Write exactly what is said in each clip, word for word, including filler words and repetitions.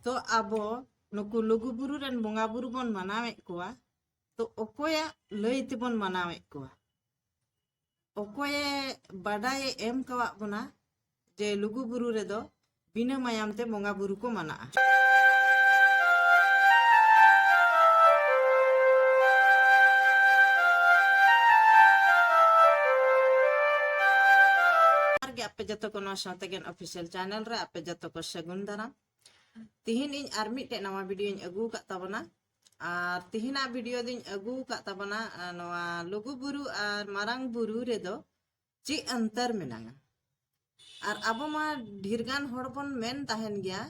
ᱛᱚ ᱟᱵᱚ ᱱᱩᱠᱩ ᱞᱩᱜᱩ ᱵᱩᱨᱩ ᱨᱮᱱ ᱵᱚᱸᱜᱟ ᱵᱩᱨᱩ ᱵᱚᱱ ᱢᱟᱱᱟᱣᱮᱫ ᱠᱚᱣᱟ, ᱛᱚ ᱚᱠᱚᱭᱟᱜ ᱞᱟᱹᱭ ᱛᱮᱵᱚᱱ ᱢᱟᱱᱟᱣᱮᱫ ᱠᱚᱣᱟ? ᱚᱠᱚᱭᱮ ᱵᱟᱰᱟᱭᱮ ᱮᱢ ᱠᱟᱣᱟᱫ ᱵᱚᱱᱟ ᱡᱮ ᱞᱩᱜᱩ ᱵᱩᱨᱩ ᱨᱮᱫᱚ ᱵᱤᱱᱟᱹ ᱢᱟᱭᱟᱢ ᱛᱮ ᱵᱚᱸᱜᱟ ᱵᱩᱨᱩ ᱠᱚ ᱢᱟᱱᱟᱜᱼᱟ? ᱟᱨ ᱜᱮ ᱟᱯᱮ ᱡᱚᱛᱚ ᱠᱚ ᱱᱚᱣᱟ ᱥᱟᱶᱛᱮ ᱜᱮ ᱚᱯᱷᱤᱥᱤᱭᱟᱞ ᱪᱮᱱᱮᱞ ᱨᱮ ᱟᱯᱮ ᱡᱚᱛᱚ ᱠᱚ ᱥᱟᱹᱜᱩᱱ ᱫᱟᱨᱟᱢ᱾ ᱛᱤᱦᱤᱧ ᱤᱧ ᱟᱨ ᱢᱤᱫᱴᱮᱡ ᱱᱟᱣᱟ ᱵᱷᱤᱰᱤᱭᱳᱧ ᱟᱹᱜᱩ ᱟᱠᱟᱫ ᱛᱟᱵᱚᱱᱟ᱾ ᱟᱨ ᱛᱤᱦᱤᱧᱟᱜ ᱵᱷᱤᱰᱤᱭᱳ ᱫᱚᱧ ᱟᱹᱜᱩ ᱟᱠᱟᱫ ᱛᱟᱵᱚᱱᱟ, ᱟᱨ ᱱᱚᱣᱟ ᱞᱩᱜᱩ ᱵᱩᱨᱩ ᱟᱨ ᱢᱟᱨᱟᱝ ᱵᱩᱨᱩ ᱨᱮᱫᱚ ᱪᱮᱫ ᱚᱱᱛᱚᱨ ᱢᱮᱱᱟᱜᱼᱟ? ᱟᱨ ᱟᱵᱚ ᱢᱟ ᱰᱷᱮᱨ ᱜᱟᱱ ᱦᱚᱲ ᱵᱚᱱ ᱢᱮᱱ ᱛᱟᱦᱮᱱ ᱜᱮᱭᱟ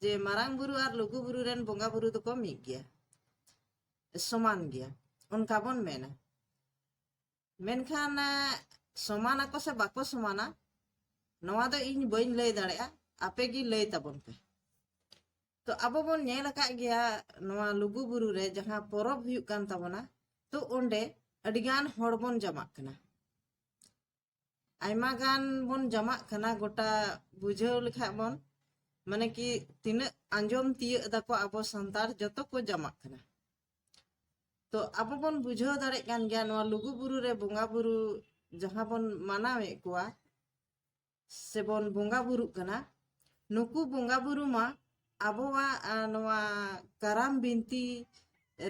ᱡᱮ ᱢᱟᱨᱟᱝ ᱵᱩᱨᱩ ᱟᱨ ᱞᱩᱜᱩ ᱵᱩᱨᱩ ᱨᱮᱱ ᱵᱚᱸᱜᱟ ᱵᱩᱨᱩ ᱫᱚᱠᱚ ᱢᱤᱫ ᱜᱮᱭᱟ, ᱥᱚᱢᱟᱱ ᱜᱮᱭᱟ, ᱚᱱᱠᱟ ᱵᱚᱱ ᱢᱮᱱᱟ᱾ ᱢᱮᱱᱠᱷᱟᱱ, ᱮ, ᱥᱚᱢᱟᱱᱟᱠᱚ ᱥᱮ ᱵᱟᱠᱚ ᱥᱚᱢᱟᱱᱟ, ᱱᱚᱣᱟ ᱫᱚ ᱤᱧ ᱵᱟᱹᱧ ᱞᱟᱹᱭ ᱫᱟᱲᱮᱭᱟᱜᱼᱟ, ᱟᱯᱮ ᱜᱮ ᱞᱟᱹᱭ ᱛᱟᱵᱚᱱ ᱯᱮ᱾ ᱛᱚ ᱟᱵᱚ ᱵᱚᱱ ᱧᱮᱞ ᱟᱠᱟᱫ ᱜᱮᱭᱟ, ᱱᱚᱣᱟ ᱞᱩᱜᱩ ᱵᱩᱨᱩ ᱨᱮ ᱡᱟᱦᱟᱸ ᱯᱚᱨᱚᱵᱽ ᱦᱩᱭᱩᱜ ᱠᱟᱱ ᱛᱟᱵᱚᱱᱟ, ᱛᱚ ᱚᱸᱰᱮ ᱟᱹᱰᱤᱜᱟᱱ ᱦᱚᱲ ᱵᱚᱱ ᱡᱟᱢᱟᱜ ᱠᱟᱱᱟ᱾ ᱟᱭᱢᱟ ᱜᱟᱱ ᱵᱚᱱ ᱡᱟᱢᱟᱜ ᱠᱟᱱᱟ, ᱜᱚᱴᱟ ᱵᱩᱡᱷᱟᱹᱣ ᱞᱮᱠᱷᱟᱡ ᱵᱚᱱ, ᱢᱟᱱᱮ ᱠᱤ ᱛᱤᱱᱟᱹᱜ ᱟᱸᱡᱚᱢ ᱛᱤᱭᱟᱹᱜ ᱫᱟᱠᱚ ᱟᱵᱚ ᱥᱟᱱᱛᱟᱲ, ᱡᱚᱛᱚ ᱠᱚ ᱡᱟᱢᱟᱜ ᱠᱟᱱᱟ᱾ ᱛᱚ ᱟᱵᱚ ᱵᱚᱱ ᱵᱩᱡᱷᱟᱹᱣ ᱫᱟᱲᱮᱜ ᱠᱟᱱ ᱜᱮᱭᱟ, ᱱᱚᱣᱟ ᱞᱩᱜᱩ ᱵᱩᱨᱩ ᱨᱮ ᱵᱚᱸᱜᱟ ᱵᱩᱨᱩ ᱡᱟᱦᱟᱸ ᱵᱚᱱ ᱢᱟᱱᱟᱣᱮᱫ ᱠᱚᱣᱟ ᱥᱮᱵᱚᱱ ᱵᱚᱸᱜᱟ ᱵᱩᱨᱩᱜ ᱠᱟᱱᱟ, ᱱᱩᱠᱩ ᱵᱚᱸᱜᱟ ᱵᱩᱨᱩ ᱢᱟ ᱟᱵᱚᱣᱟᱜ, ᱟ, ᱱᱚᱣᱟ ᱠᱟᱨᱟᱢ ᱵᱤᱱᱛᱤ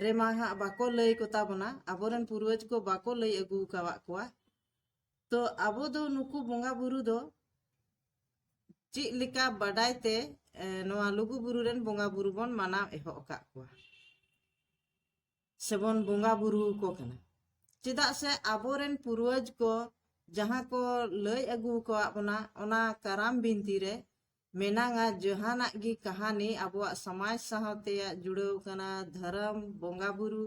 ᱨᱮᱢᱟ ᱦᱟᱸᱜ ᱵᱟᱠᱚ ᱞᱟᱹᱭ ᱠᱚᱛᱟ ᱵᱚᱱᱟ, ᱟᱵᱚᱨᱮᱱ ᱯᱩᱨᱣᱟᱹᱡᱽ ᱠᱚ ᱵᱟᱠᱚ ᱞᱟᱹᱭ ᱟᱹᱜᱩ ᱟᱠᱟᱣᱟᱫ ᱠᱚᱣᱟ᱾ ᱛᱚ ᱟᱵᱚ ᱫᱚ ᱱᱩᱠᱩ ᱵᱚᱸᱜᱟ ᱵᱩᱨᱩ ᱫᱚ ᱪᱮᱫ ᱞᱮᱠᱟ ᱵᱟᱰᱟᱭ ᱛᱮ, ᱮ, ᱱᱚᱣᱟ ᱞᱩᱜᱩ ᱵᱩᱨᱩ ᱨᱮᱱ ᱵᱚᱸᱜᱟ ᱵᱩᱨᱩ ᱵᱚᱱ ᱢᱟᱱᱟᱣ ᱮᱦᱚᱵ ᱟᱠᱟᱫ ᱠᱚᱣᱟ ᱥᱮᱵᱚᱱ ᱵᱚᱸᱜᱟ ᱵᱩᱨᱩ ᱟᱠᱚ ᱠᱟᱱᱟ? ᱪᱮᱫᱟᱜ ᱥᱮ ᱟᱵᱚᱨᱮᱱ ᱯᱩᱨᱣᱟᱹᱡᱽ ᱠᱚ ᱡᱟᱦᱟᱸ ᱠᱚ ᱞᱟᱹᱭ ᱟᱹᱜᱩ ᱟᱠᱟᱣᱟᱫ ᱵᱚᱱᱟ, ᱚᱱᱟ ᱠᱟᱨᱟᱢ ᱵᱤᱱᱛᱤ ᱨᱮ ᱢᱮᱱᱟᱝᱟ ᱡᱟᱦᱟᱱᱟᱜ ᱜᱮ ᱠᱟᱹᱦᱟᱱᱤ, ᱟᱵᱚᱣᱟᱜ ᱥᱚᱢᱟᱡᱽ ᱥᱟᱶᱛᱮᱭᱟᱜ ᱡᱩᱲᱟᱹᱣ ᱠᱟᱱᱟ, ᱫᱷᱚᱨᱚᱢ, ᱵᱚᱸᱜᱟ ᱵᱩᱨᱩ,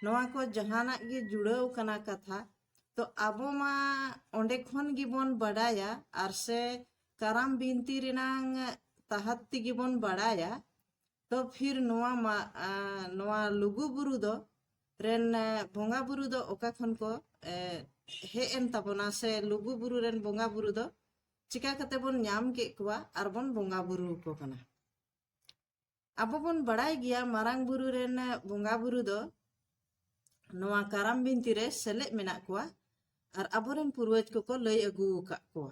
ᱱᱚᱣᱟ ᱠᱚ ᱡᱟᱦᱟᱱᱟᱜ ᱜᱮ ᱡᱩᱲᱟᱹᱣ ᱠᱟᱱᱟ ᱠᱟᱛᱷᱟ, ᱛᱚ ᱟᱵᱚ ᱢᱟ ᱚᱸᱰᱮ ᱠᱷᱚᱱ ᱜᱮᱵᱚᱱ ᱵᱟᱰᱟᱭᱟ, ᱟᱨ ᱥᱮ ᱠᱟᱨᱟᱢ ᱵᱤᱱᱛᱤ ᱨᱮᱱᱟᱝ ᱛᱟᱦᱟᱛ ᱛᱮᱜᱮ ᱵᱚᱱ ᱵᱟᱰᱟᱭᱟ᱾ ᱛᱚ ᱯᱷᱤᱨ ᱱᱚᱣᱟ ᱢᱟ, ᱟ, ᱱᱚᱣᱟ ᱞᱩᱜᱩ ᱵᱩᱨᱩ ᱫᱚ ᱨᱮᱱ, ᱟ, ᱵᱚᱸᱜᱟ ᱵᱩᱨᱩ ᱫᱚ ᱚᱠᱟ ᱠᱷᱚᱱ ᱠᱚ, ᱮ, ᱦᱮᱡ ᱮᱱ ᱛᱟᱵᱚᱱᱟ, ᱥᱮ ᱞᱩᱜᱩ ᱵᱩᱨᱩ ᱨᱮᱱ ᱵᱚᱸᱜᱟ ᱵᱩᱨᱩ ᱫᱚ ᱪᱤᱠᱟ ᱠᱟᱛᱮ ᱵᱚᱱ ᱧᱟᱢ ᱠᱮᱫ ᱠᱚᱣᱟ ᱟᱨ ᱵᱚᱱ ᱵᱚᱸᱜᱟ ᱵᱩᱨᱩ ᱟᱠᱚ ᱠᱟᱱᱟ? ᱟᱵᱚ ᱵᱚᱱ ᱵᱟᱲᱟᱭ ᱜᱮᱭᱟ, ᱢᱟᱨᱟᱝ ᱵᱩᱨᱩ ᱨᱮᱱ ᱵᱚᱸᱜᱟ ᱵᱩᱨᱩ ᱫᱚ ᱱᱚᱣᱟ ᱠᱟᱨᱟᱢ ᱵᱤᱱᱛᱤ ᱨᱮ ᱥᱮᱞᱮᱫ ᱢᱮᱱᱟᱜ ᱠᱚᱣᱟ ᱟᱨ ᱟᱵᱚᱨᱮᱱ ᱯᱩᱨᱵᱚᱡᱽ ᱠᱚᱠᱚ ᱞᱟᱹᱭ ᱟᱹᱜᱩ ᱟᱠᱟᱫ ᱠᱚᱣᱟ᱾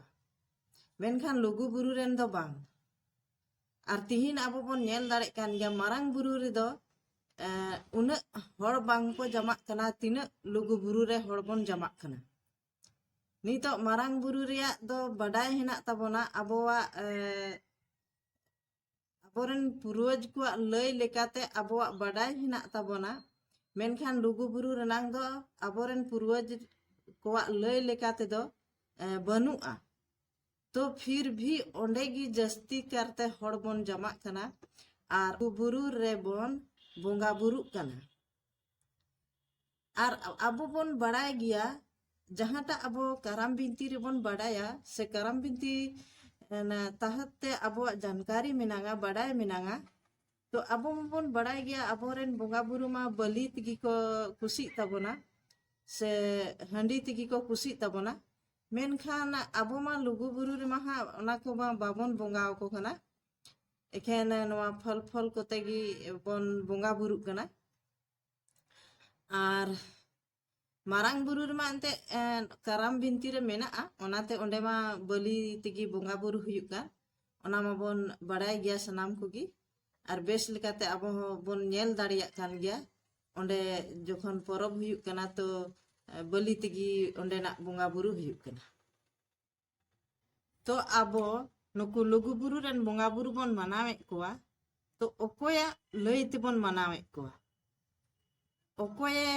ᱢᱮᱱᱠᱷᱟᱱ ᱞᱩᱜᱩ ᱵᱩᱨᱩ ᱨᱮᱱ ᱫᱚ ᱵᱟᱝ᱾ ᱟᱨ ᱛᱤᱦᱤᱧ ᱟᱵᱚ ᱵᱚᱱ ᱧᱮᱞ ᱫᱟᱲᱮᱜ ᱠᱟᱱ ᱜᱮᱭᱟ, ᱢᱟᱨᱟᱝ ᱵᱩᱨᱩ ᱨᱮᱫᱚ, ᱮ, ᱩᱱᱟᱹᱜ ᱦᱚᱲ ᱵᱟᱝ ᱠᱚ ᱡᱟᱢᱟᱜ ᱠᱟᱱᱟ, ᱛᱤᱱᱟᱹᱜ ᱞᱩᱜᱩ ᱵᱩᱨᱩ ᱨᱮ ᱦᱚᱲ ᱵᱚᱱ ᱡᱟᱢᱟᱜ ᱠᱟᱱᱟ᱾ ᱱᱤᱛᱚᱜ ᱢᱟᱨᱟᱝ ᱵᱩᱨᱩ ᱨᱮᱭᱟᱜ ᱫᱚ ᱵᱟᱰᱟᱭ ᱦᱮᱱᱟᱜ ᱛᱟᱵᱚᱱᱟ, ᱟᱵᱚᱣᱟᱜ, ᱮ, ᱟᱵᱚᱨᱮᱱ ᱯᱩᱨᱵᱚᱡᱽ ᱠᱚᱣᱟᱜ ᱞᱟᱹᱭ ᱞᱮᱠᱟᱛᱮ ᱟᱵᱚᱣᱟᱜ ᱵᱟᱰᱟᱭ ᱦᱮᱱᱟᱜ ᱛᱟᱵᱚᱱᱟ, ᱢᱮᱱᱠᱷᱟᱱ ᱞᱩᱜᱩ ᱵᱩᱨᱩ ᱨᱮᱱᱟᱝ ᱫᱚ ᱟᱵᱚᱨᱮᱱ ᱯᱩᱨᱵᱚᱡᱽ ᱠᱚᱣᱟᱜ ᱞᱟᱹᱭ ᱞᱮᱠᱟ ᱛᱮᱫᱚ, ᱮ, ᱵᱟᱹᱱᱩᱜᱼᱟ᱾ ᱛᱚ ᱯᱷᱤᱨ ᱵᱷᱤ ᱚᱸᱰᱮ ᱜᱮ ᱡᱟᱹᱥᱛᱤ ᱠᱟᱨᱛᱮ ᱦᱚᱲ ᱵᱚᱱ ᱡᱟᱢᱟᱜ ᱠᱟᱱᱟ ᱟᱨ ᱞᱩᱜᱩ ᱵᱩᱨᱩ ᱨᱮᱵᱚᱱ ᱵᱚᱸᱜᱟ ᱵᱩᱨᱩᱜ ᱠᱟᱱᱟ᱾ ᱟᱨ ᱟᱵᱚ ᱵᱚᱱ ᱵᱟᱲᱟᱭ ᱜᱮᱭᱟ, ᱡᱟᱦᱟᱸᱴᱟᱜ ᱟᱵᱚ ᱠᱟᱨᱟᱢ ᱵᱤᱱᱛᱤ ᱨᱮᱵᱚᱱ ᱵᱟᱰᱟᱭᱟ, ᱥᱮ ᱠᱟᱨᱟᱢ ᱵᱤᱱᱛᱤ, ᱮ, ᱛᱟᱦᱟᱛ ᱛᱮ ᱟᱵᱚᱣᱟᱜ ᱡᱟᱱᱠᱟᱨᱤ ᱢᱮᱱᱟᱜᱼᱟ, ᱵᱟᱰᱟᱭ ᱢᱮᱱᱟᱜᱼᱟ, ᱛᱚ ᱟᱵᱚ ᱢᱟᱵᱚᱱ ᱵᱟᱲᱟᱭ ᱜᱮᱭᱟ, ᱟᱵᱚᱨᱮᱱ ᱵᱚᱸᱜᱟ ᱵᱩᱨᱩ ᱢᱟ ᱵᱟᱹᱞᱤ ᱛᱮᱜᱮ ᱠᱚ ᱠᱩᱥᱤᱜ ᱛᱟᱵᱚᱱᱟ, ᱥᱮ ᱦᱟᱺᱰᱤ ᱛᱮᱜᱮ ᱠᱚ ᱠᱩᱥᱤᱜ ᱛᱟᱵᱚᱱᱟ᱾ ᱢᱮᱱᱠᱷᱟᱱ ᱟᱵᱚ ᱢᱟ ᱞᱩᱜᱩ ᱵᱩᱨᱩ ᱨᱮᱢᱟ ᱦᱟᱸᱜ ᱚᱱᱟ ᱠᱚᱢᱟ ᱵᱟᱵᱚᱱ ᱵᱚᱸᱜᱟ ᱟᱠᱚ ᱠᱟᱱᱟ, ᱮᱠᱷᱮᱱ ᱱᱚᱣᱟ ᱯᱷᱚᱞ ᱯᱷᱚᱞ ᱠᱚᱛᱮ ᱜᱮ ᱵᱚᱱ ᱵᱚᱸᱜᱟ ᱵᱩᱨᱩᱜ ᱠᱟᱱᱟ᱾ ᱟᱨ ᱢᱟᱨᱟᱝ ᱵᱩᱨᱩ ᱨᱮᱢᱟ ᱮᱱᱛᱮᱫ, ᱮ, ᱠᱟᱨᱟᱢ ᱵᱤᱱᱛᱤ ᱨᱮ ᱢᱮᱱᱟᱜᱼᱟ, ᱚᱱᱟᱛᱮ ᱚᱸᱰᱮ ᱢᱟ ᱵᱟᱹᱞᱤ ᱛᱮᱜᱮ ᱵᱚᱸᱜᱟ ᱵᱩᱨᱩ ᱦᱩᱭᱩᱜ ᱠᱟᱱ, ᱚᱱᱟ ᱢᱟᱵᱚᱱ ᱵᱟᱲᱟᱭ ᱜᱮᱭᱟ ᱥᱟᱱᱟᱢ ᱠᱚᱜᱮ᱾ ᱟᱨ ᱵᱮᱥ ᱞᱮᱠᱟᱛᱮ ᱟᱵᱚ ᱦᱚᱸᱵᱚᱱ ᱧᱮᱞ ᱫᱟᱲᱮᱭᱟᱜ ᱠᱟᱱ ᱜᱮᱭᱟ, ᱚᱸᱰᱮ ᱡᱚᱠᱷᱚᱱ ᱯᱚᱨᱚᱵᱽ ᱦᱩᱭᱩᱜ ᱠᱟᱱᱟ, ᱛᱚ, ᱮ, ᱵᱟᱹᱞᱤ ᱛᱮᱜᱮ ᱚᱸᱰᱮᱱᱟᱜ ᱵᱚᱸᱜᱟ ᱵᱩᱨᱩ ᱦᱩᱭᱩᱜ ᱠᱟᱱᱟ᱾ ᱛᱚ ᱟᱵᱚ ᱱᱩᱠᱩ ᱞᱩᱜᱩ ᱵᱩᱨᱩ ᱨᱮᱱ ᱵᱚᱸᱜᱟ ᱵᱩᱨᱩ ᱵᱚᱱ ᱢᱟᱱᱟᱣᱮᱫ ᱠᱚᱣᱟ, ᱛᱚ ᱚᱠᱚᱭᱟᱜ ᱞᱟᱹᱭ ᱛᱮᱵᱚᱱ ᱢᱟᱱᱟᱣᱮᱫ ᱠᱚᱣᱟ? ᱚᱠᱚᱭᱮ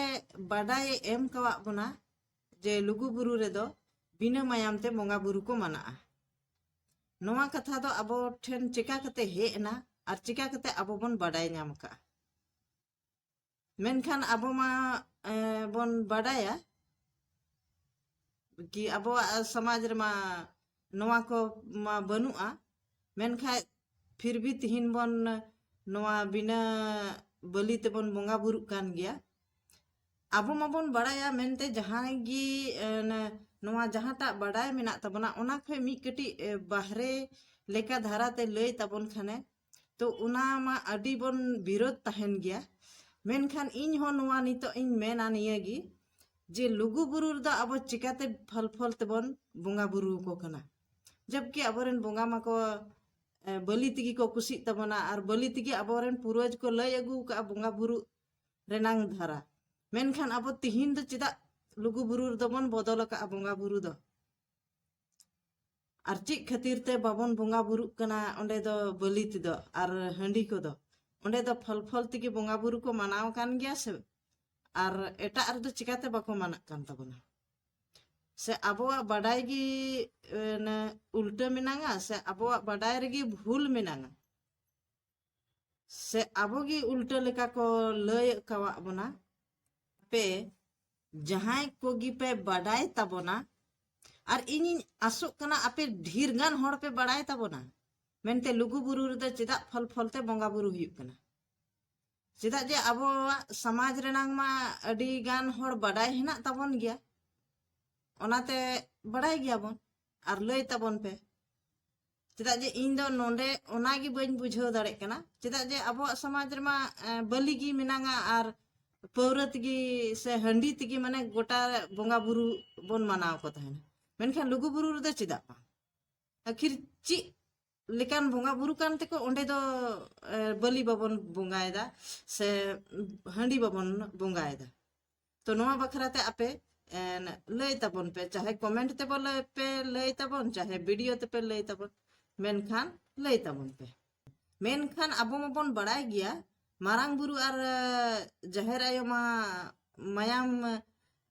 ᱵᱟᱰᱟᱭᱮ ᱮᱢ ᱠᱟᱣᱟᱫ ᱵᱚᱱᱟ ᱡᱮ ᱞᱩᱜᱩ ᱵᱩᱨᱩ ᱨᱮᱫᱚ ᱵᱤᱱᱟᱹ ᱢᱟᱭᱟᱢ ᱛᱮ ᱵᱚᱸᱜᱟ ᱵᱩᱨᱩ ᱠᱚ ᱢᱟᱱᱟᱜᱼᱟ? ᱱᱚᱣᱟ ᱠᱟᱛᱷᱟ ᱫᱚ ᱟᱵᱚ ᱴᱷᱮᱱ ᱪᱮᱠᱟ ᱠᱟᱛᱮ ᱦᱮᱡ ᱮᱱᱟ ᱟᱨ ᱪᱮᱠᱟ ᱠᱟᱛᱮ ᱟᱵᱚ ᱵᱚᱱ ᱵᱟᱰᱟᱭ ᱧᱟᱢ ᱟᱠᱟᱫᱼᱟ? ᱢᱮᱱᱠᱷᱟᱱ ᱟᱵᱚ ᱢᱟ, ᱮ, ᱵᱚᱱ ᱵᱟᱰᱟᱭᱟ ᱠᱤ ᱟᱵᱚᱣᱟᱜ ᱥᱚᱢᱟᱡᱽ ᱨᱮᱢᱟ ᱱᱚᱣᱟ ᱠᱚ ᱢᱟ ᱵᱟᱹᱱᱩᱜᱼᱟ, ᱢᱮᱱᱠᱷᱟᱡ ᱯᱷᱤᱨ ᱵᱷᱤ ᱛᱤᱦᱤᱧ ᱵᱚᱱ ᱱᱚᱣᱟ ᱵᱤᱱᱟᱹ ᱵᱟᱹᱞᱤ ᱛᱮᱵᱚᱱ ᱵᱚᱸᱜᱟ ᱵᱩᱨᱩᱜ ᱠᱟᱱ ᱜᱮᱭᱟ᱾ ᱟᱵᱚ ᱢᱟᱵᱚᱱ ᱵᱟᱲᱟᱭᱟ ᱢᱮᱱᱛᱮ ᱡᱟᱦᱟᱸᱭ ᱜᱮ, ᱮ, ᱱᱚᱣᱟ ᱡᱟᱦᱟᱸᱴᱟᱜ ᱵᱟᱰᱟᱭ ᱢᱮᱱᱟᱜ ᱛᱟᱵᱚᱱᱟ, ᱚᱱᱟ ᱠᱷᱚᱡ ᱢᱤᱫ ᱠᱟᱹᱴᱤᱡ, ᱮ, ᱵᱟᱦᱨᱮ ᱞᱮᱠᱟ ᱫᱷᱟᱨᱟᱛᱮ ᱞᱟᱹᱭ ᱛᱟᱵᱚᱱ ᱠᱷᱟᱱᱮ, ᱛᱚ ᱚᱱᱟ ᱢᱟ ᱟᱹᱰᱤ ᱵᱚᱱ ᱵᱤᱨᱳᱫ ᱛᱟᱦᱮᱱ ᱜᱮᱭᱟ᱾ ᱢᱮᱱᱠᱷᱟᱱ ᱤᱧ ᱦᱚᱸ ᱱᱚᱣᱟ ᱱᱤᱛᱚᱜ ᱤᱧ ᱢᱮᱱᱟ ᱱᱤᱭᱟᱹ ᱜᱮ, ᱡᱮ ᱞᱩᱜᱩ ᱵᱩᱨᱩ ᱨᱮᱫᱚ ᱟᱵᱚ ᱪᱤᱠᱟᱛᱮ ᱯᱷᱚᱞ ᱯᱷᱚᱞ ᱛᱮᱵᱚᱱ ᱵᱚᱸᱜᱟ ᱵᱩᱨᱩ ᱟᱠᱚ ᱠᱟᱱᱟ? ᱡᱚᱵᱠᱤ ᱟᱵᱚᱨᱮᱱ ᱵᱚᱸᱜᱟ ᱢᱟᱠᱚ ᱮ, ᱵᱟᱹᱞᱤ ᱛᱮᱜᱮ ᱠᱚ ᱠᱩᱥᱤᱜ ᱛᱟᱵᱚᱱᱟ, ᱟᱨ ᱵᱟᱹᱞᱤ ᱛᱮᱜᱮ ᱟᱵᱚᱨᱮᱱ ᱯᱩᱨᱣᱟᱹᱡᱽ ᱠᱚ ᱞᱟᱹᱭ ᱟᱹᱜᱩ ᱟᱠᱟᱫᱼᱟ ᱵᱚᱸᱜᱟ ᱵᱩᱨᱩ ᱨᱮᱱᱟᱝ ᱫᱷᱟᱨᱟ᱾ ᱢᱮᱱᱠᱷᱟᱱ ᱟᱵᱚ ᱛᱤᱦᱤᱧ ᱫᱚ ᱪᱮᱫᱟᱜ ᱞᱩᱜᱩ ᱵᱩᱨᱩ ᱨᱮᱫᱚ ᱵᱚᱱ ᱵᱚᱫᱚᱞ ᱟᱠᱟᱫᱼᱟ ᱵᱚᱸᱜᱟ ᱵᱩᱨᱩ ᱫᱚ? ᱟᱨ ᱪᱮᱫ ᱠᱷᱟᱹᱛᱤᱨ ᱛᱮ ᱵᱟᱵᱚᱱ ᱵᱚᱸᱜᱟ ᱵᱩᱨᱩᱜ ᱠᱟᱱᱟ ᱚᱸᱰᱮ ᱫᱚ ᱵᱟᱹᱞᱤ ᱛᱮᱫᱚ ᱟᱨ ᱦᱟᱺᱰᱤ ᱠᱚᱫᱚ? ᱚᱸᱰᱮ ᱫᱚ ᱯᱷᱚᱞ ᱯᱷᱚᱞ ᱛᱮᱜᱮ ᱵᱚᱸᱜᱟ ᱵᱩᱨᱩ ᱠᱚ ᱢᱟᱱᱟᱣ ᱠᱟᱱ ᱜᱮᱭᱟ ᱥᱮ? ᱟᱨ ᱮᱴᱟᱜ ᱨᱮᱫᱚ ᱪᱤᱠᱟᱛᱮ ᱵᱟᱠᱚ ᱢᱟᱱᱟᱜ ᱠᱟᱱ ᱛᱟᱵᱚᱱᱟ? ᱥᱮ ᱟᱵᱚᱣᱟᱜ ᱵᱟᱰᱟᱭ ᱜᱮ ᱮ, ᱱᱮ, ᱩᱞᱴᱟᱹ ᱢᱮᱱᱟᱜᱼᱟ, ᱥᱮ ᱟᱵᱚᱣᱟᱜ ᱵᱟᱰᱟᱭ ᱨᱮᱜᱮ ᱵᱷᱩᱞ ᱢᱮᱱᱟᱜᱼᱟ? ᱥᱮ ᱟᱵᱚ ᱜᱮ ᱩᱞᱴᱟᱹ ᱞᱮᱠᱟ ᱠᱚ ᱞᱟᱹᱭ ᱟᱠᱟᱣᱟᱫ ᱵᱚᱱᱟ? ᱯᱮ, ᱡᱟᱦᱟᱸᱭ ᱠᱚᱜᱮ ᱯᱮ ᱵᱟᱰᱟᱭ ᱛᱟᱵᱚᱱᱟ, ᱟᱨ ᱤᱧᱤᱧ ᱟᱥᱚᱜ ᱠᱟᱱᱟ ᱟᱯᱮ ᱰᱷᱮᱨ ᱜᱟᱱ ᱦᱚᱲ ᱯᱮ ᱵᱟᱲᱟᱭ ᱛᱟᱵᱚᱱᱟ ᱢᱮᱱᱛᱮ, ᱞᱩᱜᱩ ᱵᱩᱨᱩ ᱨᱮᱫᱚ ᱪᱮᱫᱟᱜ ᱯᱷᱚᱞ ᱯᱷᱚᱞ ᱛᱮ ᱵᱚᱸᱜᱟ ᱵᱩᱨᱩ ᱦᱩᱭᱩᱜ ᱠᱟᱱᱟ? ᱪᱮᱫᱟᱜ ᱡᱮ ᱟᱵᱚᱣᱟᱜ ᱥᱚᱢᱟᱡᱽ ᱨᱮᱱᱟᱝ ᱢᱟ ᱟᱹᱰᱤ ᱜᱟᱱ ᱦᱚᱲ ᱵᱟᱰᱟᱭ ᱦᱮᱱᱟᱜ ᱛᱟᱵᱚᱱ ᱜᱮᱭᱟ, ᱚᱱᱟᱛᱮ ᱵᱟᱰᱟᱭ ᱜᱮᱭᱟᱵᱚᱱ᱾ ᱟᱨ ᱞᱟᱹᱭ ᱛᱟᱵᱚᱱ ᱯᱮ, ᱪᱮᱫᱟᱜ ᱡᱮ ᱤᱧ ᱫᱚ ᱱᱚᱰᱮ ᱚᱱᱟᱜᱮ ᱵᱟᱹᱧ ᱵᱩᱡᱷᱟᱹᱣ ᱫᱟᱲᱮᱜ ᱠᱟᱱᱟ, ᱪᱮᱫᱟᱜ ᱡᱮ ᱟᱵᱚᱣᱟᱜ ᱥᱚᱢᱟᱡᱽ ᱨᱮᱢᱟ ᱮ, ᱵᱟᱹᱞᱤ ᱜᱮ ᱢᱮᱱᱟᱜᱼᱟ ᱟᱨ ᱯᱟᱹᱣᱨᱟᱹ ᱛᱮᱜᱮ ᱥᱮ ᱦᱟᱺᱰᱤ ᱛᱮᱜᱮ ᱢᱟᱱᱮ ᱜᱚᱴᱟ ᱵᱚᱸᱜᱟ ᱵᱩᱨᱩ ᱵᱚᱱ ᱢᱟᱱᱟᱣ ᱠᱚ ᱛᱟᱦᱮᱱᱟ, ᱢᱮᱱᱠᱷᱟᱱ ᱞᱩᱜᱩ ᱵᱩᱨᱩ ᱨᱮᱫᱚ ᱪᱮᱫᱟᱜ ᱵᱟᱝ? ᱟᱹᱠᱷᱤᱨ ᱪᱮᱫ ᱞᱮᱠᱟᱱ ᱵᱚᱸᱜᱟ ᱵᱩᱨᱩ ᱠᱟᱱ ᱛᱮᱠᱚ ᱚᱸᱰᱮ ᱫᱚ ᱮ, ᱵᱟᱹᱞᱤ ᱵᱟᱵᱚᱱ ᱵᱚᱸᱜᱟᱭᱮᱫᱟ ᱥᱮ ᱦᱟᱺᱰᱤ ᱵᱟᱵᱚᱱ ᱵᱚᱸᱜᱟᱭᱮᱫᱟ? ᱛᱚ ᱱᱚᱣᱟ ᱵᱟᱠᱷᱨᱟ ᱛᱮ ᱟᱯᱮ ᱮ, ᱞᱟᱹᱭ ᱛᱟᱵᱚᱱ ᱯᱮ, ᱪᱟᱦᱮ ᱠᱚᱢᱮᱱᱴ ᱛᱮᱵᱚ ᱞᱟᱹᱭ ᱯᱮ, ᱞᱟᱹᱭ ᱛᱟᱵᱚᱱ, ᱪᱟᱦᱮ ᱵᱷᱤᱰᱤᱭᱳ ᱛᱮᱯᱮ ᱞᱟᱹᱭ ᱛᱟᱵᱚᱱ, ᱢᱮᱱᱠᱷᱟᱱ ᱞᱟᱹᱭ ᱛᱟᱵᱚᱱ ᱯᱮ᱾ ᱢᱮᱱᱠᱷᱟᱱ ᱟᱵᱚ ᱢᱟᱵᱚᱱ ᱵᱟᱲᱟᱭ ᱜᱮᱭᱟ, ᱢᱟᱨᱟᱝ ᱵᱩᱨᱩ ᱟᱨ ᱮ, ᱡᱟᱦᱮᱨ ᱟᱭᱳ ᱢᱟ ᱢᱟᱭᱟᱢ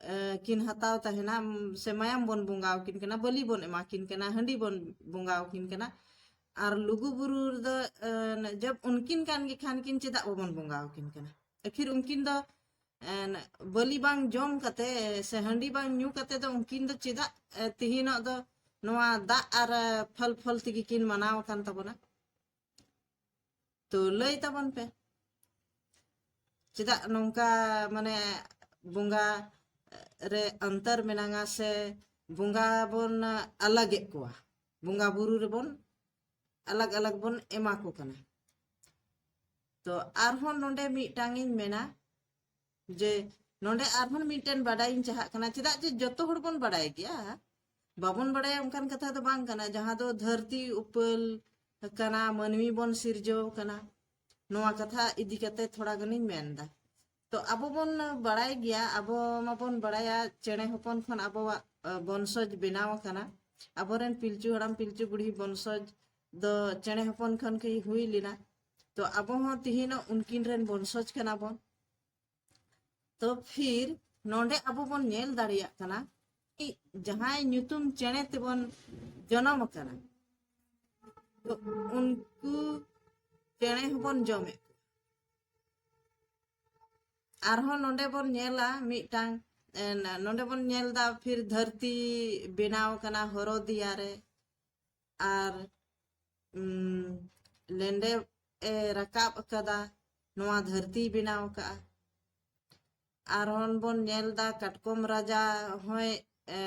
ᱮ, ᱠᱤᱱ ᱦᱟᱛᱟᱣ ᱛᱟᱦᱮᱱᱟ, ᱥᱮ ᱢᱟᱭᱟᱢ ᱵᱚᱱ ᱵᱚᱸᱜᱟ ᱟᱹᱠᱤᱱ ᱠᱟᱱᱟ, ᱵᱟᱹᱞᱤ ᱵᱚᱱ ᱮᱢᱟ ᱠᱤᱱ ᱠᱟᱱᱟ, ᱦᱟᱺᱰᱤ ᱵᱚᱱ ᱵᱚᱸᱜᱟ ᱟᱹᱠᱤᱱ ᱠᱟᱱᱟ᱾ ᱟᱨ ᱞᱩᱜᱩ ᱵᱩᱨᱩ ᱨᱮᱫᱚ ᱮ, ᱡᱚᱵ ᱩᱱᱠᱤᱱ ᱠᱟᱱ ᱜᱮ ᱠᱷᱟᱱ ᱠᱤᱱ, ᱪᱮᱫᱟᱜ ᱵᱟᱵᱚᱱ ᱵᱚᱸᱜᱟ ᱟᱹᱠᱤᱱ ᱠᱟᱱᱟ? ᱟᱹᱠᱷᱤᱨ ᱩᱱᱠᱤᱱ ᱫᱚ ᱮ, ᱵᱟᱹᱞᱤ ᱵᱟᱝ ᱡᱚᱢ ᱠᱟᱛᱮ ᱥᱮ ᱦᱟᱺᱰᱤ ᱵᱟᱝ ᱧᱩ ᱠᱟᱛᱮ ᱫᱚ ᱩᱱᱠᱤᱱ ᱫᱚ ᱪᱮᱫᱟᱜ ᱮ, ᱛᱤᱦᱤᱧᱚᱜ ᱫᱚ ᱱᱚᱣᱟ ᱫᱟᱜ ᱟᱨ ᱮ, ᱯᱷᱚᱞ ᱯᱷᱚᱞ ᱛᱮᱜᱮ ᱠᱤᱱ ᱢᱟᱱᱟᱣ ᱟᱠᱟᱱ ᱛᱟᱵᱚᱱᱟ? ᱛᱚ ᱞᱟᱹᱭ ᱛᱟᱵᱚᱱ ᱯᱮ, ᱪᱮᱫᱟᱜ ᱱᱚᱝᱠᱟ ᱢᱟᱱᱮ ᱵᱚᱸᱜᱟ ᱨᱮ ᱚᱱᱛᱚᱨ ᱢᱮᱱᱟᱜᱼᱟ, ᱥᱮ ᱵᱚᱸᱜᱟ ᱵᱚᱱ ᱟᱞᱟᱜᱮᱫ ᱠᱚᱣᱟ, ᱵᱚᱸᱜᱟ ᱵᱩᱨᱩ ᱨᱮᱵᱚᱱ ᱟᱞᱟᱜᱽ ᱟᱞᱟᱜᱽ ᱵᱚᱱ ᱮᱢᱟ ᱠᱚ ᱠᱟᱱᱟ? ᱛᱚ ᱟᱨᱦᱚᱸ ᱱᱚᱰᱮ ᱢᱤᱫᱴᱟᱝ ᱤᱧ ᱢᱮᱱᱟ ᱡᱮ ᱱᱚᱰᱮ ᱟᱨᱦᱚᱸ ᱢᱤᱫᱴᱮᱱ ᱵᱟᱰᱟᱭ ᱤᱧ ᱪᱟᱦᱟᱜ ᱠᱟᱱᱟ, ᱪᱮᱫᱟᱜ ᱡᱮ ᱡᱚᱛᱚ ᱦᱚᱲ ᱵᱚᱱ ᱵᱟᱰᱟᱭ ᱜᱮᱭᱟ, ᱵᱟᱵᱚᱱ ᱵᱟᱰᱟᱭᱟ ᱚᱱᱠᱟᱱ ᱠᱟᱛᱷᱟ ᱫᱚ ᱵᱟᱝ ᱠᱟᱱᱟ᱾ ᱡᱟᱦᱟᱸ ᱫᱚ ᱫᱷᱟᱹᱨᱛᱤ ᱩᱯᱟᱹᱞ ᱠᱟᱱᱟ, ᱢᱟᱹᱱᱢᱤ ᱵᱚᱱ ᱥᱤᱨᱡᱟᱹᱣ ᱠᱟᱱᱟ, ᱱᱚᱣᱟ ᱠᱟᱛᱷᱟ ᱤᱫᱤ ᱠᱟᱛᱮ ᱛᱷᱚᱲᱟ ᱜᱟᱱᱤᱧ ᱢᱮᱱᱫᱟ᱾ ᱛᱚ ᱟᱵᱚ ᱵᱚᱱ ᱵᱟᱲᱟᱭ ᱜᱮᱭᱟ, ᱟᱵᱚ ᱢᱟᱵᱚᱱ ᱵᱟᱲᱟᱭᱟ ᱪᱮᱬᱮ ᱦᱚᱯᱚᱱ ᱠᱷᱚᱱ ᱟᱵᱚᱣᱟᱜ ᱵᱚᱱᱥᱚᱡᱽ ᱵᱮᱱᱟᱣ ᱟᱠᱟᱱᱟ᱾ ᱟᱵᱚᱨᱮᱱ ᱯᱤᱞᱪᱩ ᱦᱟᱲᱟᱢ ᱯᱤᱞᱪᱩ ᱵᱩᱲᱦᱤ ᱵᱚᱱᱥᱚᱡᱽ ᱫᱚ ᱪᱮᱬᱮ ᱦᱚᱯᱚᱱ ᱠᱷᱚᱱ ᱜᱮ ᱦᱩᱭ ᱞᱮᱱᱟ᱾ ᱛᱚ ᱟᱵᱚ ᱦᱚᱸ ᱛᱤᱦᱤᱧᱚᱜ ᱩᱱᱠᱤᱱ ᱨᱮᱱ ᱵᱚᱱᱥᱚᱡᱽ ᱠᱟᱱᱟ ᱵᱚᱱ᱾ ᱛᱚ ᱯᱷᱤᱨ ᱱᱚᱰᱮ ᱟᱵᱚ ᱵᱚᱱ ᱧᱮᱞ ᱫᱟᱲᱮᱭᱟᱜ ᱠᱟᱱᱟ ᱡᱟᱦᱟᱸᱭ ᱧᱩᱛᱩᱢ ᱪᱮᱬᱮ ᱛᱮᱵᱚᱱ ᱡᱚᱱᱚᱢ ᱟᱠᱟᱱᱟ, ᱛᱚ ᱩᱱᱠᱩ ᱪᱮᱬᱮ ᱦᱚᱸᱵᱚᱱ ᱡᱚᱢᱮᱫ ᱠᱚᱣᱟ᱾ ᱟᱨᱦᱚᱸ ᱱᱚᱰᱮ ᱵᱚᱱ ᱧᱮᱞᱟ ᱢᱤᱫᱴᱟᱝ, ᱮ, ᱱᱚᱰᱮ ᱵᱚᱱ ᱧᱮᱞ ᱮᱫᱟ ᱯᱷᱤᱨ ᱫᱷᱟᱹᱨᱛᱤ ᱵᱮᱱᱟᱣ ᱠᱟᱱᱟ ᱦᱚᱨᱚᱫᱤᱭᱟ ᱨᱮ, ᱟᱨ ᱩᱢ, ᱞᱮᱸᱰᱮ ᱮ ᱨᱟᱠᱟᱵ ᱟᱠᱟᱫᱟ, ᱱᱚᱣᱟ ᱫᱷᱟᱹᱨᱛᱤᱭ ᱵᱮᱱᱟᱣ ᱟᱠᱟᱫᱼᱟ᱾ ᱟᱨᱦᱚᱸ ᱵᱚᱱ ᱧᱮᱞ ᱮᱫᱟ ᱠᱟᱴᱠᱚᱢ ᱨᱟᱡᱟ ᱦᱚᱸᱭ ᱮ,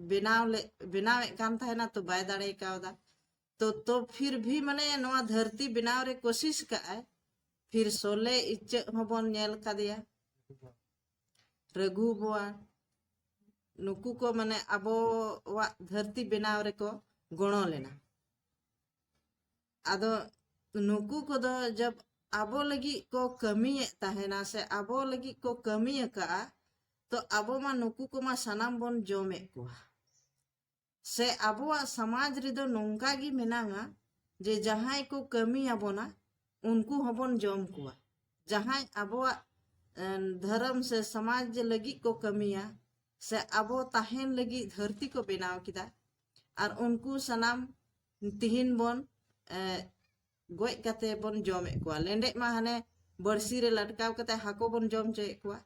ᱵᱮᱱᱟᱣ ᱞᱮ ᱵᱮᱱᱟᱣᱮᱫ ᱠᱟᱱ ᱛᱟᱦᱮᱱᱟ, ᱛᱚ ᱵᱟᱭ ᱫᱟᱲᱮ ᱠᱟᱣᱫᱟ᱾ ᱛᱚ ᱛᱚ ᱯᱷᱤᱨ ᱵᱷᱤ ᱢᱟᱱᱮ ᱱᱚᱣᱟ ᱫᱷᱟᱹᱨᱛᱤ ᱵᱮᱱᱟᱣ ᱨᱮ ᱠᱳᱥᱤᱥ ᱠᱟᱜᱼᱟᱭ᱾ ᱯᱷᱤᱨ ᱥᱚᱞᱮ ᱤᱪᱟᱹᱜ ᱦᱚᱸᱵᱚᱱ ᱧᱮᱞ ᱠᱟᱫᱮᱭᱟ, ᱨᱟᱹᱜᱷᱩ ᱵᱚᱣᱟᱱ, ᱱᱩᱠᱩ ᱠᱚ ᱢᱟᱱᱮ ᱟᱵᱚᱣᱟᱜ ᱫᱷᱟᱹᱨᱛᱤ ᱵᱮᱱᱟᱣ ᱨᱮᱠᱚ ᱜᱚᱲᱚ ᱞᱮᱱᱟ᱾ ᱟᱫᱚ ᱱᱩᱠᱩ ᱠᱚᱫᱚ ᱡᱟᱵ ᱟᱵᱚ ᱞᱟᱹᱜᱤᱫ ᱠᱚ ᱠᱟᱹᱢᱤᱭᱮᱫ ᱛᱟᱦᱮᱱᱟ ᱥᱮ ᱟᱵᱚ ᱞᱟᱹᱜᱤᱫ ᱠᱚ ᱠᱟᱹᱢᱤ ᱟᱠᱟᱫᱼᱟ, ᱛᱚ ᱟᱵᱚ ᱢᱟ ᱱᱩᱠᱩ ᱠᱚᱢᱟ ᱥᱟᱱᱟᱢ ᱵᱚᱱ ᱡᱚᱢᱮᱫ ᱠᱚᱣᱟ᱾ ᱥᱮ ᱟᱵᱚᱣᱟᱜ ᱥᱚᱢᱟᱡᱽ ᱨᱮᱫᱚ ᱱᱚᱝᱠᱟ ᱜᱮ ᱢᱮᱱᱟᱜᱼᱟ ᱡᱮ ᱡᱟᱦᱟᱸᱭ ᱠᱚ ᱠᱟᱹᱢᱤᱭᱟᱵᱚᱱᱟ ᱩᱱᱠᱩ ᱦᱚᱸᱵᱚᱱ ᱡᱚᱢ ᱠᱚᱣᱟ᱾ ᱡᱟᱦᱟᱸᱭ ᱟᱵᱚᱣᱟᱜ ᱮ, ᱫᱷᱚᱨᱚᱢ ᱥᱮ ᱥᱚᱢᱟᱡᱽ ᱞᱟᱹᱜᱤᱫ ᱠᱚ ᱠᱟᱹᱢᱤᱭᱟ ᱥᱮ ᱟᱵᱚ ᱛᱟᱦᱮᱱ ᱞᱟᱹᱜᱤᱫ ᱫᱷᱟᱹᱨᱛᱤ ᱠᱚ ᱵᱮᱱᱟᱣ ᱠᱮᱫᱟ, ᱟᱨ ᱩᱱᱠᱩ ᱥᱟᱱᱟᱢ ᱛᱤᱦᱤᱧ ᱵᱚᱱ ᱮ, ᱜᱚᱡ ᱠᱟᱛᱮ ᱵᱚᱱ ᱡᱚᱢᱮᱫ ᱠᱚᱣᱟ᱾ ᱞᱮᱸᱰᱮᱫ ᱢᱟ ᱦᱟᱱᱮ ᱵᱟᱹᱲᱥᱤ ᱨᱮ ᱞᱟᱴᱠᱟᱣ ᱠᱟᱛᱮ ᱦᱟᱹᱠᱩ ᱵᱚᱱ ᱡᱚᱢ ᱦᱚᱪᱚᱭᱮᱫ ᱠᱚᱣᱟ,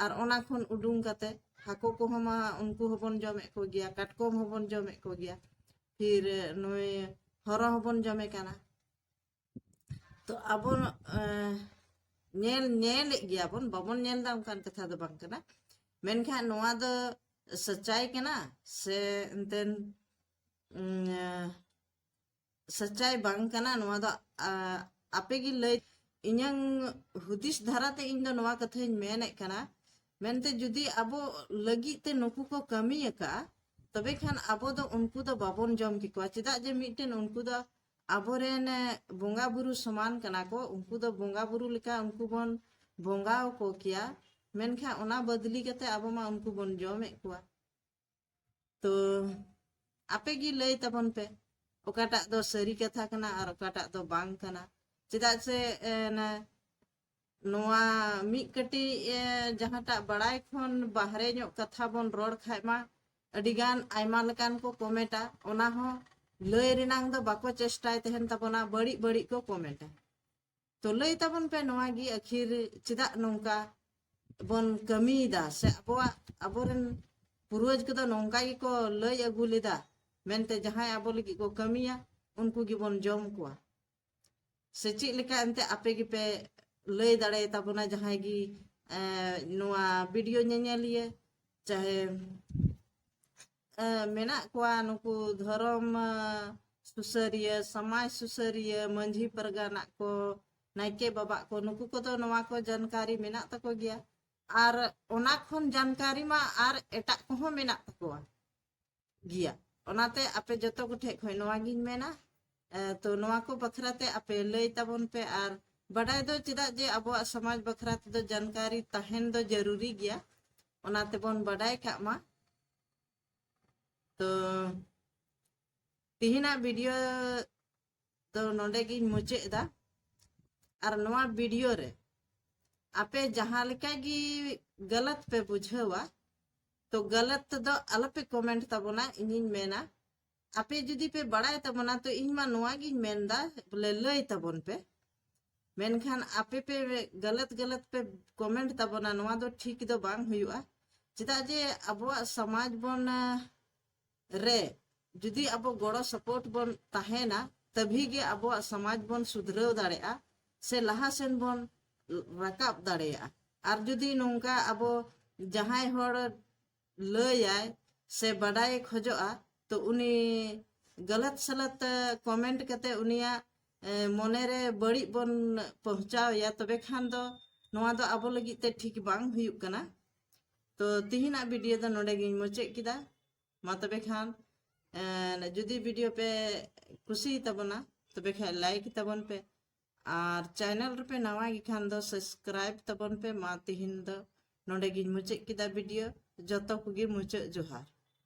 ᱟᱨ ᱚᱱᱟ ᱠᱷᱚᱱ ᱩᱰᱩᱝ ᱠᱟᱛᱮ ᱦᱟᱹᱠᱩ ᱠᱚᱦᱚᱸ ᱢᱟ ᱩᱱᱠᱩ ᱦᱚᱸᱵᱚᱱ ᱡᱚᱢᱮᱫ ᱠᱚᱜᱮᱭᱟ, ᱠᱟᱴᱠᱚᱢ ᱦᱚᱸᱵᱚᱱ ᱡᱚᱢᱮᱫ ᱠᱚᱜᱮᱭᱟ, ᱯᱷᱤᱨ ᱱᱩᱭ ᱦᱚᱨᱚ ᱦᱚᱸᱵᱚᱱ ᱡᱚᱢᱮ ᱠᱟᱱᱟ᱾ ᱛᱚ ᱟᱵᱚ ᱮ, ᱧᱮᱞ ᱧᱮᱞᱮᱫ ᱜᱮᱭᱟ ᱵᱚᱱ, ᱵᱟᱵᱚᱱ ᱧᱮᱞ ᱮᱫᱟ ᱚᱱᱠᱟᱱ ᱠᱟᱛᱷᱟ ᱫᱚ ᱵᱟᱝ ᱠᱟᱱᱟ, ᱢᱮᱱᱠᱷᱟᱱ ᱱᱚᱣᱟ ᱫᱚ ᱥᱟᱪᱟᱭ ᱠᱟᱱᱟ ᱥᱮ ᱮᱱᱛᱮᱱ ᱩᱢ, ᱮ, ᱥᱟᱪᱟᱭ ᱵᱟᱝ ᱠᱟᱱᱟ, ᱱᱚᱣᱟ ᱫᱚ ᱟ, ᱟᱯᱮ ᱜᱮ ᱞᱟᱹᱭ ᱤᱧᱟᱹᱝ ᱦᱩᱫᱤᱥ ᱫᱷᱟᱨᱟᱛᱮ ᱤᱧ ᱫᱚ ᱱᱚᱣᱟ ᱠᱟᱛᱷᱟᱧ ᱢᱮᱱᱮᱫ ᱠᱟᱱᱟ, ᱢᱮᱱᱛᱮ ᱡᱩᱫᱤ ᱟᱵᱚ ᱞᱟᱹᱜᱤᱫ ᱛᱮ ᱱᱩᱠᱩ ᱠᱚ ᱠᱟᱹᱢᱤ ᱟᱠᱟᱫᱼᱟ, ᱛᱚᱵᱮ ᱠᱷᱟᱱ ᱟᱵᱚ ᱫᱚ ᱩᱱᱠᱩ ᱫᱚ ᱵᱟᱵᱚᱱ ᱡᱚᱢ ᱠᱮᱠᱚᱣᱟ᱾ ᱪᱮᱫᱟᱜ ᱡᱮ ᱢᱤᱫᱴᱮᱱ ᱩᱱᱠᱩ ᱫᱚ ᱟᱵᱚᱨᱮᱱ, ᱮ, ᱵᱚᱸᱜᱟ ᱵᱩᱨᱩ ᱥᱚᱢᱟᱱ ᱠᱟᱱᱟ ᱠᱚ, ᱩᱱᱠᱩ ᱫᱚ ᱵᱚᱸᱜᱟ ᱵᱩᱨᱩ ᱞᱮᱠᱟ ᱩᱱᱠᱩ ᱵᱚᱱ ᱵᱚᱸᱜᱟ ᱟᱠᱚ ᱠᱮᱭᱟ, ᱢᱮᱱᱠᱷᱟᱱ ᱚᱱᱟ ᱵᱚᱫᱞᱤ ᱠᱟᱛᱮ ᱟᱵᱚ ᱢᱟ ᱩᱱᱠᱩ ᱵᱚᱱ ᱡᱚᱢᱮᱫ ᱠᱚᱣᱟ᱾ ᱛᱚ ᱟᱯᱮ ᱜᱮ ᱞᱟᱹᱭ ᱛᱟᱵᱚᱱ ᱯᱮ, ᱚᱠᱟᱴᱟᱜ ᱫᱚ ᱥᱟᱹᱨᱤ ᱠᱟᱛᱷᱟ ᱠᱟᱱᱟ ᱟᱨ ᱚᱠᱟᱴᱟᱜ ᱫᱚ ᱵᱟᱝ ᱠᱟᱱᱟ᱾ ᱪᱮᱫᱟᱜ ᱥᱮ, ᱮ, ᱱᱟ-, ᱱᱚᱣᱟ ᱢᱤᱫ ᱠᱟᱹᱴᱤᱡ, ᱮ, ᱡᱟᱦᱟᱸᱴᱟᱜ ᱵᱟᱲᱟᱭ ᱠᱷᱚᱱ ᱵᱟᱦᱨᱮ ᱧᱚᱜ ᱠᱟᱛᱷᱟ ᱵᱚᱱ ᱨᱚᱲ ᱠᱷᱟᱡ ᱢᱟ, ᱟᱹᱰᱤᱜᱟᱱ ᱟᱭᱢᱟ ᱞᱮᱠᱟᱱ ᱠᱚ ᱠᱚᱢᱮᱱᱴᱟ, ᱚᱱᱟ ᱦᱚᱸ ᱞᱟᱹᱭ ᱨᱮᱱᱟᱝ ᱫᱚ ᱵᱟᱠᱚ ᱪᱮᱥᱴᱟᱭ ᱛᱟᱦᱮᱱ ᱛᱟᱵᱚᱱᱟ, ᱵᱟᱹᱲᱤᱡ ᱵᱟᱹᱲᱤᱡ ᱠᱚ ᱠᱚᱢᱮᱱᱴᱟ᱾ ᱛᱚ ᱞᱟᱹᱭ ᱛᱟᱵᱚᱱ ᱯᱮ ᱱᱚᱣᱟ ᱜᱮ ᱟᱹᱠᱷᱤᱨ ᱪᱮᱫᱟᱜ ᱱᱚᱝᱠᱟ ᱵᱚᱱ ᱠᱟᱹᱢᱤᱭᱮᱫᱟ, ᱥᱮ ᱟᱵᱚᱣᱟᱜ, ᱟᱵᱚᱨᱮᱱ ᱯᱩᱨᱣᱟᱹᱡᱽ ᱠᱚᱫᱚ ᱱᱚᱝᱠᱟ ᱜᱮᱠᱚ ᱞᱟᱹᱭ ᱟᱹᱜᱩ ᱞᱮᱫᱟ ᱢᱮᱱᱛᱮ ᱡᱟᱦᱟᱸᱭ ᱟᱵᱚ ᱞᱟᱹᱜᱤᱫ ᱠᱚ ᱠᱟᱹᱢᱤᱭᱟ ᱩᱱᱠᱩ ᱜᱮᱵᱚᱱ ᱡᱚᱢ ᱠᱚᱣᱟ᱾ ᱥᱮ ᱪᱮᱫ ᱞᱮᱠᱟ ᱮᱱᱛᱮ ᱟᱯᱮ ᱜᱮᱯᱮ ᱞᱟᱹᱭ ᱫᱟᱲᱮᱭᱟᱛᱟᱵᱚᱱᱟ, ᱡᱟᱦᱟᱸᱭ ᱜᱮ, ᱮ, ᱱᱚᱣᱟ ᱵᱷᱤᱰᱤᱭᱳ ᱧᱮᱧᱮᱞᱤᱭᱟᱹ, ᱪᱟᱦᱮ, ᱮ, ᱢᱮᱱᱟᱜ ᱠᱚᱣᱟ ᱱᱩᱠᱩ ᱫᱷᱚᱨᱚᱢ, ᱮ, ᱥᱩᱥᱟᱹᱨᱤᱭᱟᱹ, ᱥᱚᱢᱟᱡᱽ ᱥᱩᱥᱟᱹᱨᱤᱭᱟᱹ, ᱢᱟᱹᱡᱷᱤ ᱯᱟᱨᱜᱟᱱᱟ ᱠᱚ, ᱱᱟᱭᱠᱮ ᱵᱟᱵᱟ ᱠᱚ, ᱱᱩᱠᱩ ᱠᱚᱫᱚ ᱱᱚᱣᱟ ᱠᱚ ᱡᱟᱱᱠᱟᱨᱤ ᱢᱮᱱᱟᱜ ᱛᱟᱠᱚ ᱜᱮᱭᱟ᱾ ᱟᱨ ᱚᱱᱟ ᱠᱷᱚᱱ ᱡᱟᱱᱠᱟᱨᱤ ᱢᱟ ᱟᱨ ᱮᱴᱟᱜ ᱠᱚᱦᱚᱸ ᱢᱮᱱᱟᱜ ᱛᱟᱠᱚᱣᱟ ᱜᱮᱭᱟ᱾ ᱚᱱᱟᱛᱮ ᱟᱯᱮ ᱡᱚᱛᱚ ᱠᱚᱴᱷᱮᱡ ᱠᱷᱚᱱ ᱱᱚᱣᱟ ᱜᱤᱧ ᱢᱮᱱᱟ, ᱮ, ᱛᱚ ᱱᱚᱣᱟ ᱠᱚ ᱵᱟᱠᱷᱨᱟ ᱛᱮ ᱟᱯᱮ ᱞᱟᱹᱭ ᱛᱟᱵᱚᱱ ᱯᱮ᱾ ᱟᱨ ᱵᱟᱰᱟᱭ ᱫᱚ ᱪᱮᱫᱟᱜ ᱡᱮ ᱟᱵᱚᱣᱟᱜ ᱥᱚᱢᱟᱡᱽ ᱵᱟᱠᱷᱨᱟ ᱛᱮᱫᱚ ᱡᱟᱱᱠᱟᱨᱤ ᱛᱟᱦᱮᱱ ᱫᱚ ᱡᱟᱹᱨᱩᱨᱤ ᱜᱮᱭᱟ, ᱚᱱᱟ ᱛᱮᱵᱚᱱ ᱵᱟᱰᱟᱭ ᱠᱟᱜ ᱢᱟ᱾ ᱛᱚ ᱛᱤᱦᱤᱧᱟᱜ ᱵᱷᱤᱰᱤᱭᱳ ᱫᱚ ᱱᱚᱰᱮ ᱜᱤᱧ ᱢᱩᱪᱟᱹᱫ ᱮᱫᱟ᱾ ᱟᱨ ᱱᱚᱣᱟ ᱵᱷᱤᱰᱤᱭᱳ ᱨᱮ ᱟᱯᱮ ᱡᱟᱦᱟᱸ ᱞᱮᱠᱟ ᱜᱮ ᱜᱟᱞᱟᱛ ᱯᱮ ᱵᱩᱡᱷᱟᱹᱣᱟ, ᱛᱚ ᱜᱟᱞᱟᱛ ᱫᱚ ᱟᱞᱚᱯᱮ ᱠᱚᱢᱮᱱᱴ ᱛᱟᱵᱚᱱᱟ᱾ ᱤᱧᱤᱧ ᱢᱮᱱᱟ, ᱟᱯᱮ ᱡᱩᱫᱤ ᱯᱮ ᱵᱟᱲᱟᱭ ᱛᱟᱵᱚᱱᱟ, ᱛᱚ ᱤᱧ ᱢᱟ ᱱᱚᱣᱟ ᱜᱤᱧ ᱢᱮᱱᱫᱟ, ᱵᱚᱞᱮ ᱞᱟᱹᱭ ᱛᱟᱵᱚᱱ ᱯᱮ᱾ ᱢᱮᱱᱠᱷᱟᱱ ᱟᱯᱮ ᱯᱮ ᱜᱟᱞᱟᱛ ᱜᱟᱞᱟᱛ ᱯᱮ ᱠᱚᱢᱮᱱᱴ ᱛᱟᱵᱚᱱᱟ, ᱱᱚᱣᱟ ᱫᱚ ᱴᱷᱤᱠ ᱫᱚ ᱵᱟᱝ ᱦᱩᱭᱩᱜᱼᱟ᱾ ᱪᱮᱫᱟᱜ ᱡᱮ ᱟᱵᱚᱣᱟᱜ ᱥᱚᱢᱟᱡᱽ ᱵᱚᱱ, ᱟᱸ, ᱨᱮ ᱡᱩᱫᱤ ᱟᱵᱚ ᱜᱚᱲᱚ ᱥᱚᱯᱚᱦᱚᱫ ᱵᱚᱱ ᱛᱟᱦᱮᱱᱟ, ᱛᱟᱵᱷᱤ ᱜᱮ ᱟᱵᱚᱣᱟᱜ ᱥᱚᱢᱟᱡᱽ ᱵᱚᱱ ᱥᱩᱫᱷᱨᱟᱹᱣ ᱫᱟᱲᱮᱭᱟᱜᱼᱟ ᱥᱮ ᱞᱟᱦᱟ ᱥᱮᱱ ᱵᱚᱱ ᱨᱟᱠᱟᱵ ᱫᱟᱲᱮᱭᱟᱜᱼᱟ᱾ ᱟᱨ ᱡᱩᱫᱤ ᱱᱚᱝᱠᱟ ᱟᱵᱚ ᱡᱟᱦᱟᱸᱭ ᱦᱚᱲ ᱞᱟᱹᱭᱟᱭ ᱥᱮ ᱵᱟᱰᱟᱭᱮ ᱠᱷᱚᱡᱚᱜᱼᱟ, ᱛᱚ ᱩᱱᱤ ᱜᱟᱞᱟᱛ ᱥᱟᱞᱟᱛ ᱠᱚᱢᱮᱱᱴ ᱠᱟᱛᱮ ᱩᱱᱤᱭᱟᱜ ᱮ, ᱢᱚᱱᱮᱨᱮ ᱵᱟᱹᱲᱤᱡ ᱵᱚᱱ ᱯᱚᱦᱪᱟᱣ ᱮᱭᱟ, ᱛᱚᱵᱮ ᱠᱷᱟᱱ ᱫᱚ ᱱᱚᱣᱟ ᱫᱚ ᱟᱵᱚ ᱞᱟᱹᱜᱤᱫ ᱛᱮ ᱴᱷᱤᱠ ᱵᱟᱝ ᱦᱩᱭᱩᱜ ᱠᱟᱱᱟ᱾ ᱛᱚ ᱛᱤᱦᱤᱧᱟᱜ ᱵᱷᱤᱰᱤᱭᱳ ᱫᱚ ᱱᱚᱰᱮ ᱜᱤᱧ ᱢᱩᱪᱟᱹᱫ ᱠᱮᱫᱟ᱾ ᱢᱟ ᱛᱚᱵᱮ ᱠᱷᱟᱱ, ᱮ, ᱡᱩᱫᱤ ᱵᱷᱤᱰᱤᱭᱳ ᱯᱮ ᱠᱩᱥᱤᱭᱟᱛᱟᱵᱚᱱᱟ, ᱛᱚᱵᱮ ᱠᱷᱟᱱ ᱞᱟᱭᱤᱠ ᱛᱟᱵᱚᱱ ᱯᱮ, ᱟᱨ ᱪᱮᱱᱮᱞ ᱨᱮᱯᱮ ᱱᱟᱣᱟ ᱜᱮ ᱠᱷᱟᱱ ᱫᱚ ᱥᱟᱵᱥᱠᱨᱟᱭᱤᱵ ᱛᱟᱵᱚᱱ ᱯᱮ᱾ ᱢᱟ ᱛᱤᱦᱤᱧ ᱫᱚ ᱱᱚᱰᱮ ᱜᱤᱧ ᱢᱩᱪᱟᱹᱫ ᱠᱮᱫᱟ ᱵᱷᱤᱰᱤᱭᱳ᱾ ᱡᱚᱛᱚ ᱠᱚᱜᱮ ᱢᱩᱪᱟᱹᱫ ᱡᱚᱦᱟᱨ᱾